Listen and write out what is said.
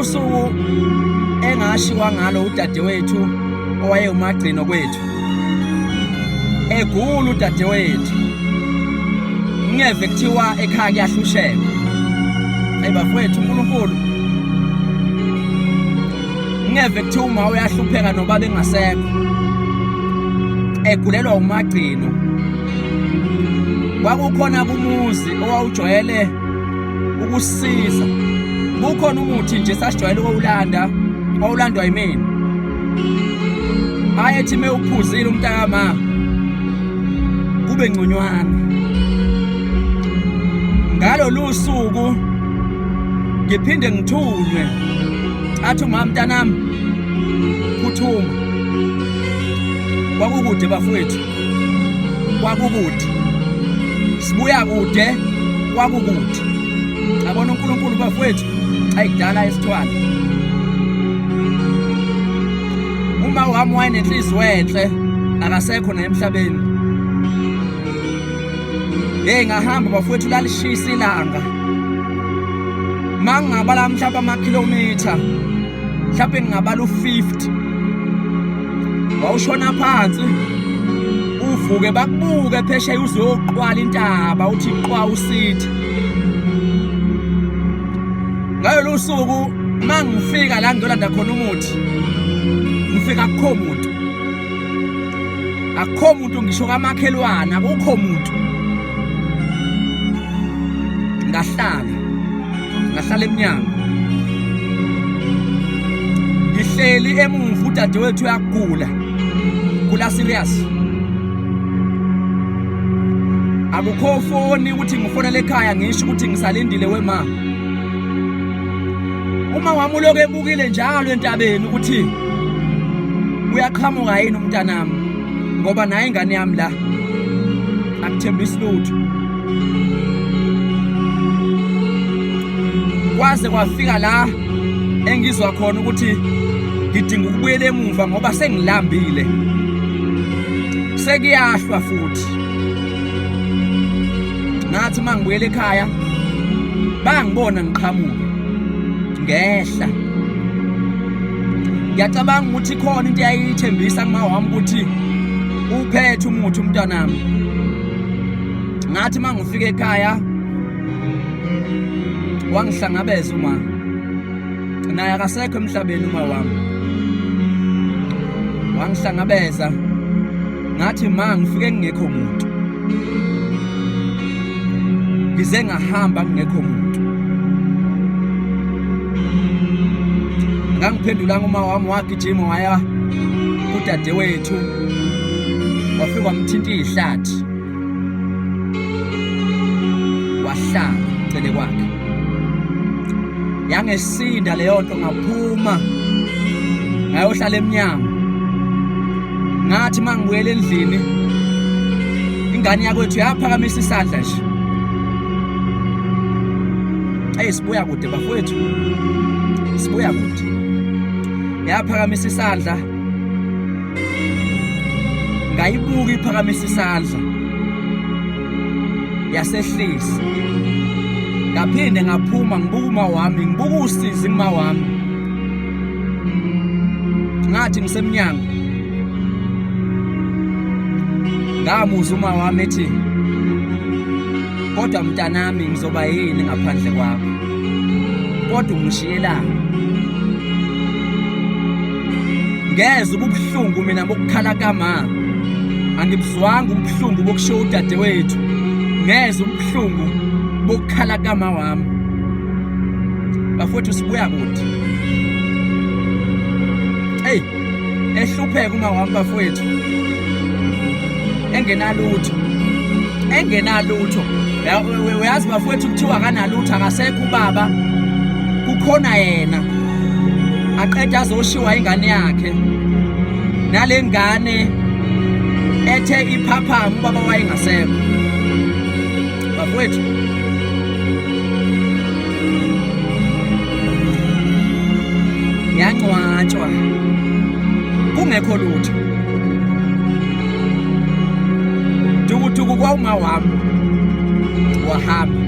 Usuku engashiwa ngalo udadewethu owayewumagcino kwethu, egula udadewethu, ngeve kuthiwa ekhaya kuyahlusheka. Hey bafowethu, uNkulunkulu, ngeve kuthiwa uma uyahlupheka nobaba engasekho, egulelwa umagcino. Kwakukhona kumuzi owawujwayele ukusiza, kukhona umuthi nje sasijwayele ukuwulanda, owulandwa yimina, ayethi mewuphuzile umntakama kube ngconywana. Ngalolu suku ngiphinde ngithunywe, athi umama, mntanami phuthuma. Kwakukude bafowethu, kwakukude, sibuya kude, kwakukude. Yabona uNkulunkulu bafowethu, ayidala isithwala. Uma wami wayenenhliziyo enhle, akasekho naye emhlabeni. Hey, ngahamba bafowethu, lalishisa ilanga, mangingabala mhlawumbe amakhilomitha, mhlawumbe ngingabala u-50, wawushona phansi uvuke bakubuke phesheya uzoqwala intaba, uthi qwa usithi. Ngalolu suku mangifika la ngiyolanda khona umuthi, ngifika akukho muntu, akukho muntu ngisho kamakhelwane, akukho muntu. Ngahlala, ngahlala emnyango, ngihleli emuva, udadewethu uyagula, gula serious, akukho foni ukuthi ngifonele ekhaya ngisho ukuthi ngisalindile wema. Uma wami ulokhu ebukile njalo entabeni ukuthi uyaqhamuka yini umntanami, ngoba naye ingane yami la akuthembisi lutho. Kwaze kwafika la engizwa khona ukuthi ngidinga ukubuyela emuva ngoba sengilambile, sekuyahlwa futhi. Ngathi uma ngibuyela ekhaya bangibona ngiqhamuka ngehla. Ngiyacabanga ukuthi khona into eyayithembisa kuma wami ukuthi uphethe umuthi umntanami. Ngathi uma ngifika ekhaya wangihlangabeza uma, naye akasekho emhlabeni uma wami, wangihlangabeza. Ngathi ma ngifike ngingekho muntu, ngize ngahamba kungekho muntu. Ngangiphendulanga uma wami, wagijima waya kudadewethu, wafika wamthinta ihlathi, wahlala cele kwakhe. Yangesinda leyo nto, ngaphuma ngayohlala emnyango. Ngathi mangibuyela endlini, ingane yakwethu yaphakamisa isandla nje. Hey, sibuya kude bafowethu, sibuya kude. Yaphakamisa isandla, ngayibuka iphakamisa isandla, yasehlisa. Ngaphinde ngaphuma, ngibuka uma wami, ngibuka usizi kuma wami. Ngathi ngisemnyango ngamuzwa uma wami ethi, kodwa mntanami ngizoba yini ngaphandle kwakho, kodwa ungishiyelani? Ngeze ububuhlungu mina bokukhala kama, angibuzwanga ubuhlungu bokushiya udadewethu, ngeze ubuhlungu bokukhala kama wami. Bafowethu, sibuya kude. Hey, ehlupheka uma wami bafowethu, engenalutho, engenalutho. Uyazi bafowethu, kuthiwa akanalutho, akasekho ubaba, kukhona yena, aqeda azoshiwa ingane yakhe, nale ngane ethe iphaphama ubaba wayengasekho bafowethu. Yangcwatshwa kungekho lutho, dukuduku kwawuma wami wahamba.